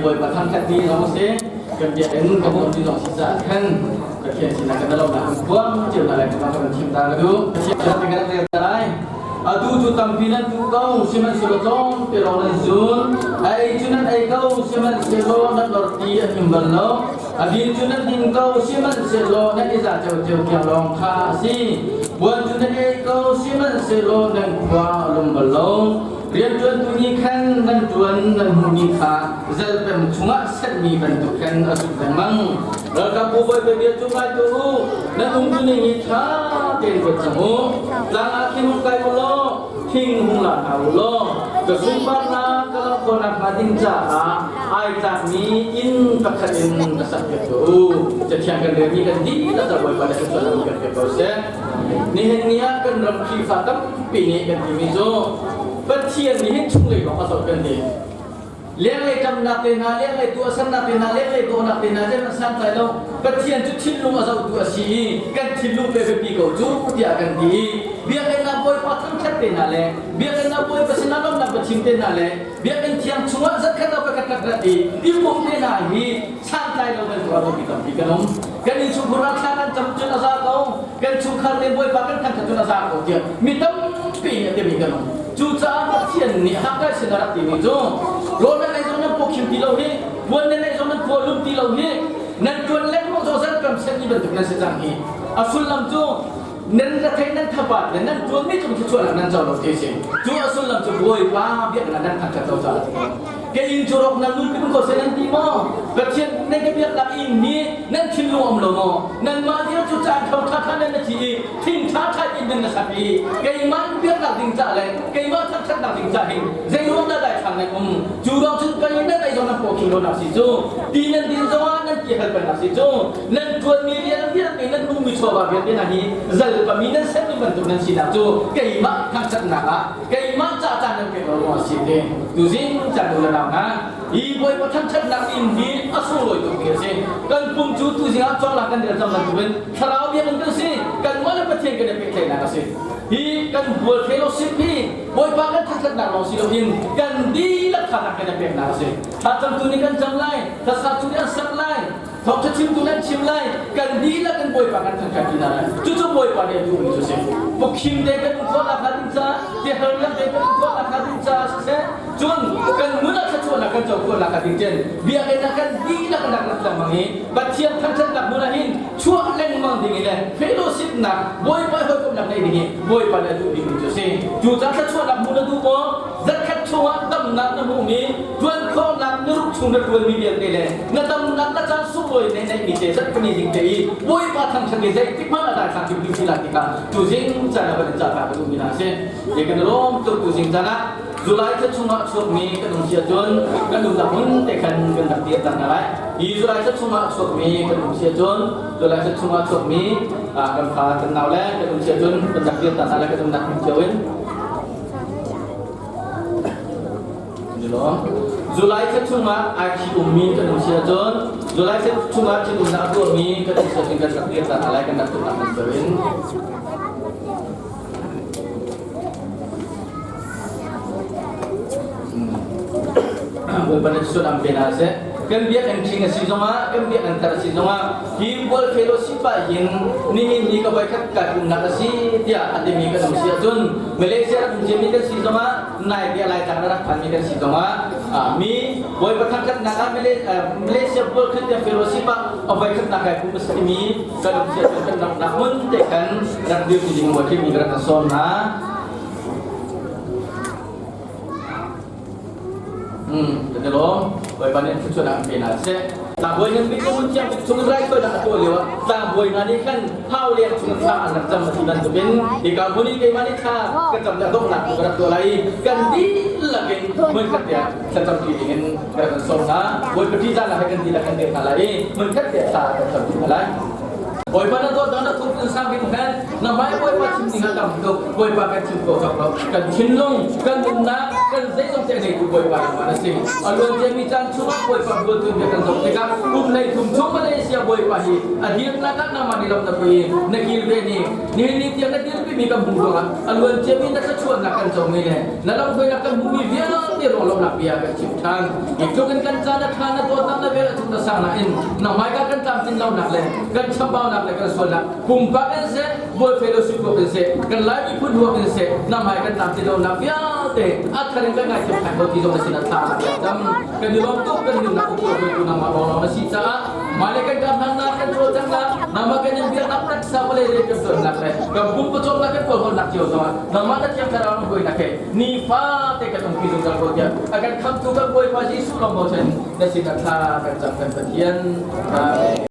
Bawipa thangṭhat ni zong a si. Kan biakinn kan nuam ti zong si caah khan Pathian sinah kan lawmnak kan phuang cio hna lai kan kan chim ta ka duh. Pathian kan rel ta lai. Atu cu tampi nan tuh ko, sihmanhsehlaw tlawmte lawng nan zun. A ei cu nan ei ko, sihmanhsehlaw nan lor ti a him bal lo. A din cu nan ding ko, sihmanhsehlaw nan i za ciocio tiang lawng kha a si. Puan cu nan ei ko, sihmanhsehlaw nan khua a lum bal lo. Rianṭuantu nih khan nan ṭuan nan hmuhmi kha zalpem chungah setmi bantuk khan a zuk lengmang. Ralkapbu bawipa bia cu ngai tuah u, nan umtuning hi ṭha tein ruat cang u. Tlang ah khin hung kai u law thing hung la hna u law ka sunparnak ka langh khawhnak hnga ding caah ai tlakmi inn pakhat in ka sakpiak tuah u. Cathiang kan relmi kan dihlak ah Bawipa nih thluachuahnak kan pek ko seh. Nihin ni ah kan ram Khrihfa tampi nih kan timi cu Pathian nih hin chunglei lawng a zoh kan ti. Lenglei ṭamnak te hna, lenglei tuahsernak te hna, lenglei dawhnak te hna zeihmanh santlai lo. Pathian cu thinlung a zohtu a si i kan thinlung pe biapi ko cu tiah kan ti i biakinn ah Bawipa thangṭhat te hna le biakinn ah Bawipa sinah lawmhnak biachim te hna le biakinn thiang chungah zatkhat ah pakhat khat rat i i pum te hna hi santlai lo bantuk ah biapi tampi kan um. Kan innchungkhur ah thla kan cam cun a za ko, kan chungkhar te Bawipa kan thangṭhat cun a za ko tiah mi tampi nih a timi kan um. Cucaah Pathian nih Haggai sin a rak timi cu rawl nan ei zong nan paw khim ti lo hi, puan nan ei zong nan paw lum ti lo hi, nan ṭuan lengmang zong zan kam sen ni bantuk nan si cang hi. A sullam cu nan rethei nan thapat le nan ṭuanmi cung thluachuahnak nan co lo ti a si. Cu a sullam cu Bawipa biaknak nan thangṭhat lo caah a si ko. Ka inn cu rawk nan nunpi ko seh nan ti maw? Pathian nan ka biaknak inn hi nan thinlung um lo maw? Nanmah vial cu caan kho ṭha nan na thi i thing ṭha ṭha in nan na sak i keimah in biaknak ding ca le keimah thangṭhatnak ding ca hin zei ruang dah daithlang nan um? Cu ruang cun pei nan ei zong nan paw khim lo nak si cu ti nan din zongah nan ti hal peng nak si cu nan ṭuanmi rian vialte nan hmuhmi chawva vialte hna hi zalpami nan sermi bantuk nan sinak cu keimah thangṭhatnak ah keimah ca caan nan pek lo ruang a si te tuzing caan u le nau hna hi Bawipa thangṭhatnak inn hi a sunglawi tuk mi a si kan pum cu tuzing ah cawnglang kan rel cang bantukin thlarau biakinn kan si kanmah le Pathian kan i pehtlaihnak a si hi kan bual fellowship hi Bawipa kan thangṭhatnak lawng si loin kan dihlak thazaang kan i peknak a si thlacamtu nih kan cam lai hlasatu nih an sak lai Thawngṭha chimtu nan chim lai, kan dihlak kan Bawipa kan thangṭhat ti hna lai. Cucu Bawipa nih a duhmi cu a si. Pukhim te kan um khawh nakhnga ding caah, tiahal lam te kan um khawh nakhnga ding caah siseh, cun kan nun ah thluachuahnak kan co khawh nakhnga ding cun biakinn ah kan dihlak kan rak rat lengmang i Pathian thangṭhatnak hmun ah hin chuah lengmang ding i le fellowship nak Bawipa hawikomhnak neih ding i Bawipa nih a duh bikmi cu a si. Cucaah thluachuahnak hmuh na duh maw? Zarkhat chungah damnak na hmuhmi, ṭuan khawhnak na ruk chung na ṭuanmi vialte le na damnak na caan sunglawi ne neihmi te zat pahnih ding te i Bawipa thangṭhat hi zeitik hmanh a daithlang hrimhrim ti lai tikah tuzing caan ah van in cah ta ka duhmi hna a si. Te kan i lawm tuk tuzing caan ah July thla chungah a chuakmi kan um si ahcun kan umnak hmun te khan kan rak dir ta hna lai. Hi July thla chungah a chuakmi kan um si ahcun July thla chungah a chuakmi kan fa kan nau le kan um si ahcun kan rak dir ta hna lai kan umnak hmun cio in. July thla chungah ai thi ummi kan um si ahcun July thla chungah thitumnak a tuahmi kan um si ahcun kan rak dir ta hna lai kan rak tuk nak in. Bawipa nih sullam pe hna seh. Kan biakinn ṭhing a si zongah, kan biakinn thar a si zongah, hi Bual Fellowship ah hin nihin hi ka voikhat kai pumnak a si tiah a timi kan um si ahcun Malaysia rak um ciami kan si zongah, nai bia Laitlang na rak phanmi kan si zongah, mi Bawipa thangṭhatnak ah Malaysia Bual Christian Fellowship ah a voikhatnak kai pum a si timi kan um si ahcun kan ramnak hmun te kan rak dir ti ding maw timi ka rak kan sawm hna. Kan i lawm. Bawipa nih thluachuahnak an pe hna seh. Tlangbawi ngan bik mun thiang bik chung rai thawinak a tuah lio ah tlangbawi hna nih khan hau leng chung thla an rak cam a ti bantukin hika hmun i keimah nih thla ka cam le donghnak tu ka rak tuah lai i kan dihlak in hmunkhat te ah thlacam ṭi ding in ka rak kan sawm hna. Bawipa ṭihzahnak he kan dihlak kan dir hna lai i hmunkhat te ah thla kan cam ṭi hna lai. Bawipa na dawt na thuk in sang ding hen na hmai Bawipa chim ding a tam tuk. Bawipa kan chim ko cak lo. Kan thinlung, kan nunnak, kan zeizong te neitu Bawipa nangmah na si. A luan ciami caan chungah Bawipa bualtu bia kan zoh tikah kum 13 chung Malaysia Bawipa hi a dirnak ah nangmah nih lam na pui na kilven i nihin ni tiang na dirpimi kan hmuh ruangah a luan ciami na thluachuahnak kan comi le na lamhruainak kan hmuhmi vialte ruang lawmhnak bia kan chim ṭhan. Hi tluk in kan caan a ṭha na dawtnak na vel a chung na sang nain na hmaika kan tlamtlin lonak le kan chambaunak le kan sualnak pumpak in seh Bawi fellowship huap in seh kan Lai miphun huap in seh na hmai kan tlamtlin lonak vialte a thar in kan ngaithiam ṭhan ko ti zong na sin ah thla kan cam. Kan i lawm tuk kan nunnak uktu hruaitu nangmah lawnglawng na si caah Mah kan kahmannak kan cawlcanghnak nangmah kan in biaknak taksa vawlei rian kan tuannak le kan pum pawcawmnak kan kawlhawnnak cio zongah nangmah na thiang thlarau na hruainak he nifate kan umpi zungzal ko tiah a kan khamtu kan Bawipa Jesuh lawng bochan na sin ah thla kan cam kan Pathian. Amen.